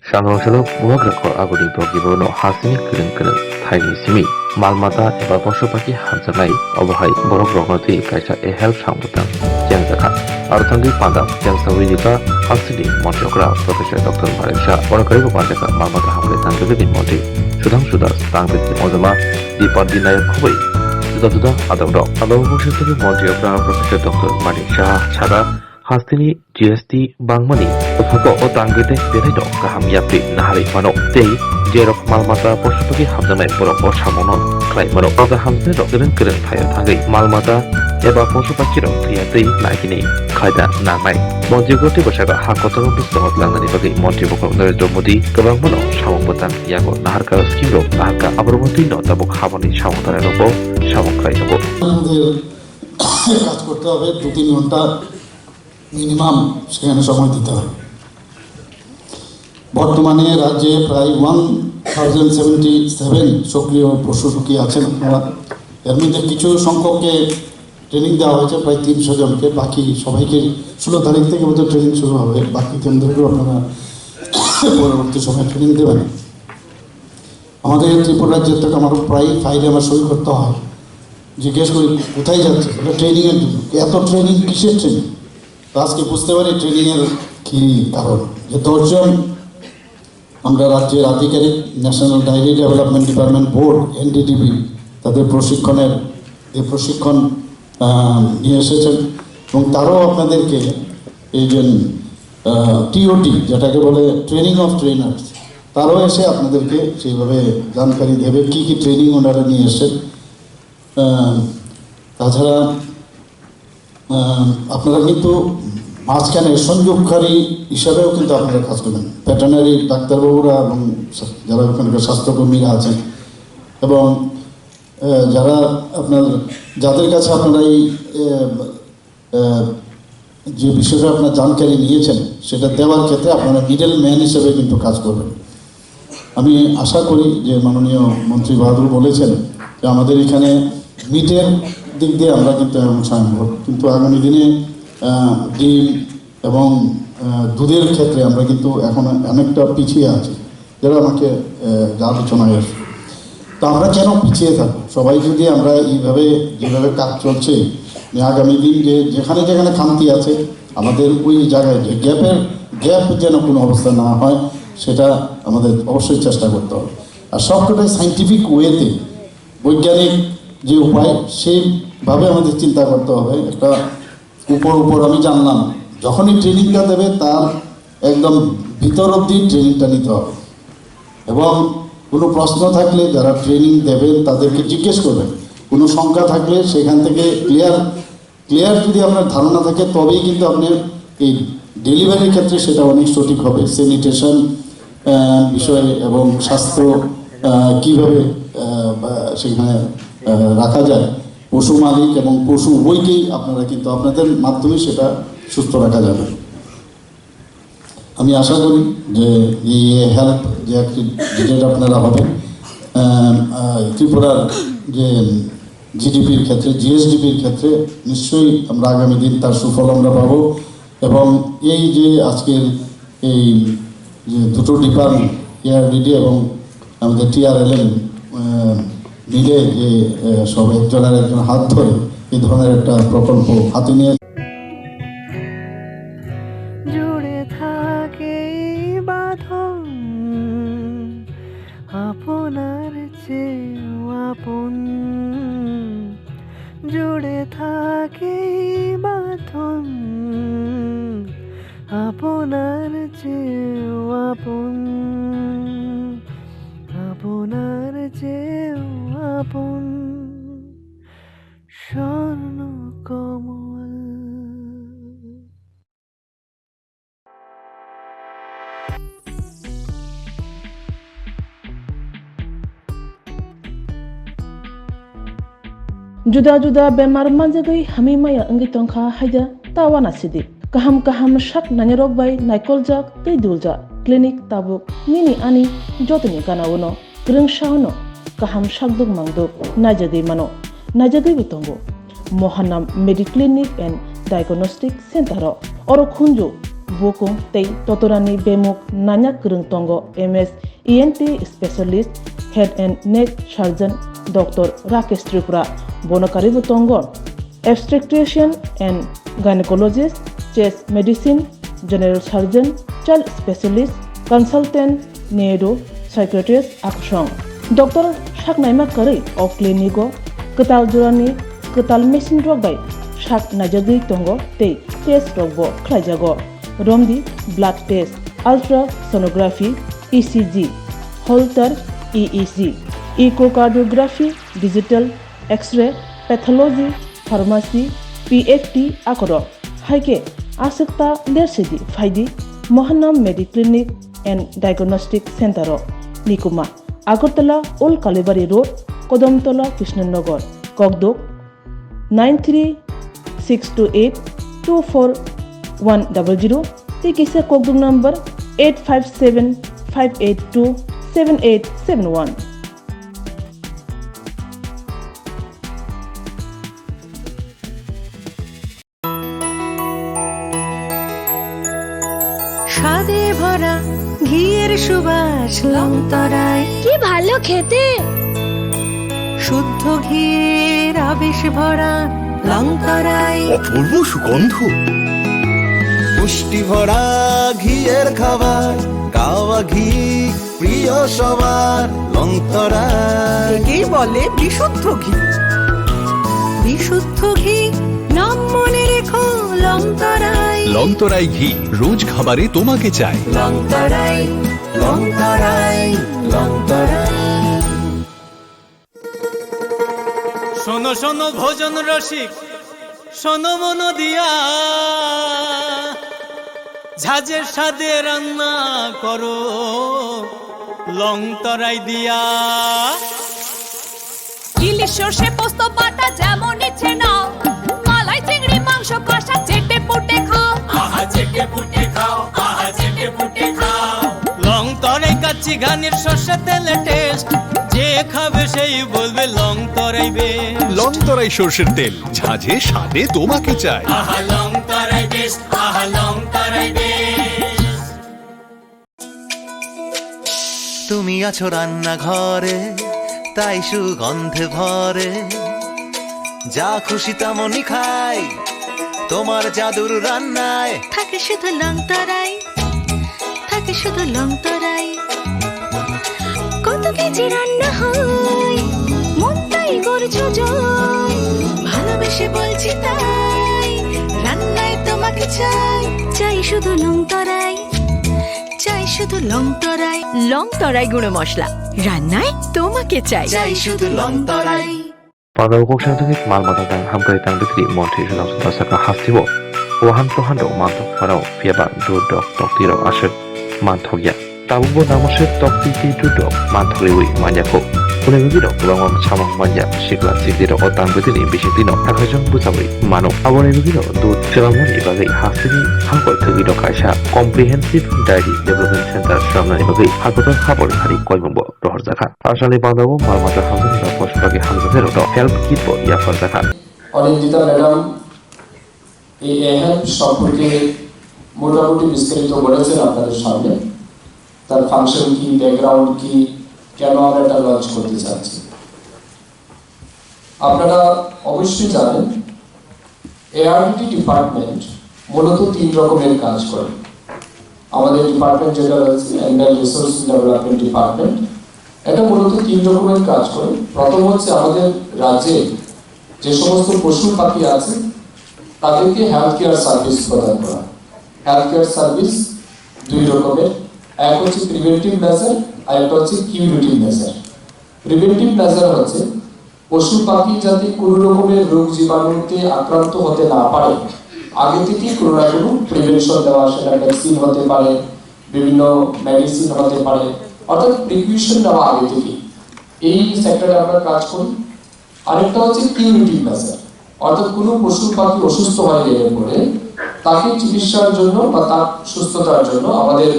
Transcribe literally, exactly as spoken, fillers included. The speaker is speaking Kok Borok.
Salo salo bubagra kor aguni bogi bono hasini kwrwng kwrwng thaini simi mal mata eba posu paki hamjaknai, obo hai borok rokno twi kaisa e help samung bwtang chengjakha. Aro thangwi panda chengsa wi rikha hasini montri okra Professor Doctor Manik Saha. Bono kwrwi bo manjakha mal mata hamkrai tangjaknai montri Sudham Sudas, tangwi ojama Dipadi Nayak khobwi juda juda adongrok. Abo bwswk twi montri okra Professor Doctor Manik Saha saka hasteni G S T bangmani bwkhago o tangwi tei belai no kaham yapri naharwi mano tei jerok mal mata posu paki hamjaknai borok o samungno khlai mano. O kaham tei rok kwrwng kwrwng thaio thangwi mal mata eba posu paki rok thwiya twi naikinwi khlaida nangnai. Montri goti bwsaka ha kotorno bwskango tlangnani bagwi montri bokhorok Narendra Modi kwbangmano samung bwtang yago naharka scheme rok naharka aborokno twi no tabuk haboni samung tanai rokbo samung khlai tongo. কাজ করতে হবে দু তিন ঘন্টা মিনিমাম সেখানে সময় দিতে হয়। বর্তমানে রাজ্যে প্রায় ওয়ান থাউজেন্ড সেভেন্টি সেভেন সক্রিয় পশু সখী আছেন আপনারা। এর মধ্যে কিছু সংখ্যককে ট্রেনিং দেওয়া হয়েছে, প্রায় তিনশো জনকে। বাকি সবাইকে ষোলো তারিখ থেকে বোধহয় ট্রেনিং শুরু হবে। বাকি কেন্দ্রগুলো আপনারা পরবর্তী সময় ট্রেনিং দেবেন। আমাদের ত্রিপুরা রাজ্যের থেকে আমার প্রায় ফাইলে আমার সই করতে হয়। জিজ্ঞেস করি, "কোথায় যাচ্ছে?" বলে, "ট্রেনিংয়ের জন্য।" এত ট্রেনিং, কিসের ট্রেনিং? তো আজকে বুঝতে পারি ট্রেনিংয়ের কি কারণ। যে দশজন আমরা রাজ্যের আধিকারিক, national dairy development department board, NDDB, তাদের প্রশিক্ষণের, যে প্রশিক্ষণ, আহ, নিয়ে এসেছেন এবং তারাও আপনাদেরকে এই যে, আহ, টিওটি, যেটাকে বলে ট্রেনিং অফ ট্রেনার্স, তারাও এসে আপনাদেরকে সেইভাবে জানকারি দেবে, কি কি ট্রেনিং ওনারা নিয়ে এসেছেন। আহ, তাছাড়া, আহ, আপনারা কিন্তু মাঝখানে সংযোগকারী হিসাবেও কিন্তু আপনারা কাজ করবেন। ভেটেরিনারি ডাক্তারবাবুরা এবং স্বা-, যারা ওখানকার স্বাস্থ্যকর্মীরা আছেন এবং, আহ, যারা আপনার, যাদের কাছে আপনারা এই, আহ, আহ, যে বিষয়টা আপনার জানকারি নিয়েছেন, সেটা দেওয়ার ক্ষেত্রে আপনারা মিডল ম্যান হিসেবে কিন্তু কাজ করবেন। আমি আশা করি যে মাননীয় মন্ত্রী বাহাদুর বলেছেন যে আমাদের এখানে মিটের দিক দিয়ে আমরা কিন্তু এখন স্বয়ংভর, কিন্তু আগামী দিনে, আহ, ডিম এবং, আহ, দুধের ক্ষেত্রে আমরা কিন্তু এখন অনেকটা পিছিয়ে আছি। যারা আমাকে, আহ, যা আলোচনায় এসে, তো আমরা কেন পিছিয়ে থাকবো? সবাই যদি আমরা এইভাবে, যেভাবে কাজ চলছে, যে আগামী দিন যে যেখানে যেখানে খামতি আছে, আমাদের ওই জায়গায় যে গ্যাপের, গ্যাপ যেন কোনো অবস্থা না হয়, সেটা আমাদের অবশ্যই চেষ্টা করতে হবে। আর সবকটাই সায়েন্টিফিক ওয়েতে, বৈজ্ঞানিক যে উপায়, সেইভাবে আমাদের চিন্তা করতে হবে। একটা উপর উপর আমি জানলাম, যখনই ট্রেনিংটা দেবে, তার একদম ভিতর অবধি ট্রেনিংটা নিতে হবে। এবং কোনো প্রশ্ন থাকলে যারা ট্রেনিং দেবেন, তাদেরকে জিজ্ঞেস করবেন। কোনো শঙ্কা থাকলে সেখান থেকে ক্লিয়ার, ক্লিয়ার যদি আপনার ধারণা থাকে, তবেই কিন্তু আপনি এই ডেলিভারির ক্ষেত্রে সেটা অনেক সঠিক হবে। স্যানিটেশন, আহ, বিষয়ে এবং স্বাস্থ্য, আহ, কিভাবে, আহ, বা সেখানে, আহ, রাখা যায়, পশু মালিক এবং পশু উভয়কেই আপনারা কিন্তু আপনাদের মাধ্যমে সেটা সুস্থ রাখা যাবে। আমি আশা করি যে এই হেল্প যে একটি ভিজিট আপনারা হবেন, আহ, আহ, ত্রিপুরার যে জিডিপির ক্ষেত্রে, জিএসডিপির ক্ষেত্রে নিশ্চয়ই আমরা আগামী দিন তার সুফল আমরা পাবো। এবং এই যে আজকের এই যে দুটো ডিপার্টমেন্ট, এআরডিডি এবং আমাদের টিআরএলএম, আহ, মিলে যে, আহ, সব একজন আর একজন হাত ধরে এই ধরনের একটা প্রকল্প হাতে নিয়ে জুড়ে থাকে এই বাঁধন, আপনার চেয়েও আপন। জুড়ে থাকে এই বাঁধন, আপনার চেয়েও আপন, আপনার চেয়েও আপন। স্বর্ণ কমল। Juda juda bemar manjagwi hamwi maya wngwi tongkha haida ta uanasidi. Kaham kaham sak nangnai rok bai naikoljak tei duljak clinic tabuk nini ani jotoni gana-o no kwrwngsa-o no kaham sakduk mangduk naijagwi mano, naijagwibo tongo Mohanam Mediclinic and Diagnostic Center-o. Oro khunju bukung tei totorani bemuk nanya kwrwng tongo M S E N T specialist, head and neck surgeon Doctor Rakesh Tripura. Bono karwibo tongo obstetrician and gynecologist, chest medicine, general surgeon, child specialist, consultant, neuro psychiatrist aksong. Doctor sak naima kwrwi o clinic o kwtal jorani kwtal machine rok bai sak naijagwi tongo tei test rok bo khlaijago. Romdi blood test, ultrasonography, E C G, Holter E E G, echocardiography, digital X-ray, pathology, pharmacy, P F T akorok. Hai khe aswk ta lersidi phaidi Mohanam Mediclinic and Diagnostic Center o Nikuma, Agartala Old Kalibari Road, Kodomtola Krishnanagar, Kokduk nine three six two eight two four one double zero tei kisa Kokduk number eight five seven five eight two seven eight seven one. স্বাদে ভরা ঘিয়ের সুবাস লংতরাই। কি ভালো খেতে! শুদ্ধ ঘিয়ের আবেশ ভরা লংতরাই। অপূর্ব সুগন্ধ। পুষ্টি ভরা ঘিয়ের খাবার, গাওয়া ঘি প্রিয় সবার, লংতরাই। একেই বলে বিশুদ্ধ ঘি। বিশুদ্ধ ঘি, নাম মনে রেখো লংতরাই। লংতরাই ঘি, রোজ খাবারে তোমাকে চাই। লংতরাই, লংতরাই, লংতরাই। শোনো শোনো ভোজন রসিক, শোনো মন দিয়া, ঝাঁঝের স্বাদে রান্না করো লং তরাই দিয়া। ইলিশ সর্ষে পোস্ত বাটা যেমন ইচ্ছে নাও, মালাই চিংড়ি মাংস কষা চেটে পুটে খাও। আহা চেটে পুটে খাও, আহা চেটে পুটে খাও। লং তরাই কাচ্চি ঘানির সর্ষে তেলে টেস্ট, যে খাবে সেই বলবে লং তরাই বেস্ট। লং তরাই সর্ষের তেল, ঝাঁঝে স্বাদে তোমাকে চাই। আহা লং তরাই বেস্ট, আহা লং তরাই বেস্ট। তুমি আছো রান্নাঘরে, তাই সুগন্ধে ভরে। যা খুশি তেমনই খাই, তোমার জাদুর রান্নায়। থাকে শুধু লং তরাই, থাকে শুধু লং তরাই। কত কেজি রান্না হয়, মন তাই করছো জয়। ভালোবেসে বলছি তাই, রান্নায় তোমাকে চাই। চাই শুধু লং তরাই, চাই শুধু লং তরাই। লং তরাই গুঁড়ো মশলা, রান্নায় তোমাকে চাই। চাই শুধু লং তরাই। Panda o kok sangtwi mal mata tang hamkrai tang bwtwrwi montri swnam saka hasteo. Wahan tohan rok manthok phano, phiyaba dudok toktwi rok aswk manthokya. Tabukbo nangmoswk toktwi tei dudok manthok rwi manya kho. Hwnwi bagwi rok kwbangma samung manya sikla sikli rok o tang bwtwini bisingtwino hakhaijwng bwchabwi mano. Aboni bagwino dud swlamnani bagwi hasteni hakor thwgwi rok kaisa comprehensive dairy development center swlamnani bagwi hakotor habor hari koimungbo rohorjakha. Aswkni panda o mal mata hamjaknai rok post bagwi hamjaknai rok no help kit bo yapharjakha. অনিন্দিতা madam এই এ হেল্প সম্পর্কে মোটামুটি বিস্তারিত বলেছেন আপনাদের সামনে, তার ফাংশন কি, ব্যাকগ্রাউন্ড কি, কেন আমরা এটা লঞ্চ করতে চাচ্ছি। আপনারা অবশ্যই জানেন, এআরডিটি ডিপার্টমেন্ট মূলত তিন রকমের কাজ করে। আমাদের ডিপার্টমেন্ট যেটা রয়েছে, অ্যানিম্যাল রিসোর্স ডেভেলপমেন্ট ডিপার্টমেন্ট, এটা মূলত তিন রকমের কাজ করে। প্রথম হচ্ছে আমাদের রাজ্যে যে সমস্ত পশু পাখি আছে, তাদেরকে হেলথ কেয়ার সার্ভিস প্রদান করা। হেলথ কেয়ার সার্ভিস দুই রকমের, এক হচ্ছে প্রিভেন্টিভ মেজার, আর একটা হচ্ছে কিউরেটিভ মেজার। প্রিভেন্টিভ মেজার হচ্ছে পশু পাখি যাতে কোনো রকমের রোগ জীবাণুতে আক্রান্ত হতে না পারে, আগে থেকেই কোনো না কোনো প্রিভেনশন দেওয়া, সেটা ভ্যাকসিন হতে পারে, বিভিন্ন মেডিসিন হতে পারে, অর্থাৎ প্রিকুশন নেওয়া আগে থেকে। এই সেক্টরে আমরা কাজ করি। আরেকটা হচ্ছে কিউরেটিভ মেজার, অর্থাৎ কোনো পশু পাখি অসুস্থ হয়ে গেলে পরে তাকে চিকিৎসার জন্য বা তার সুস্থতার জন্য আমাদের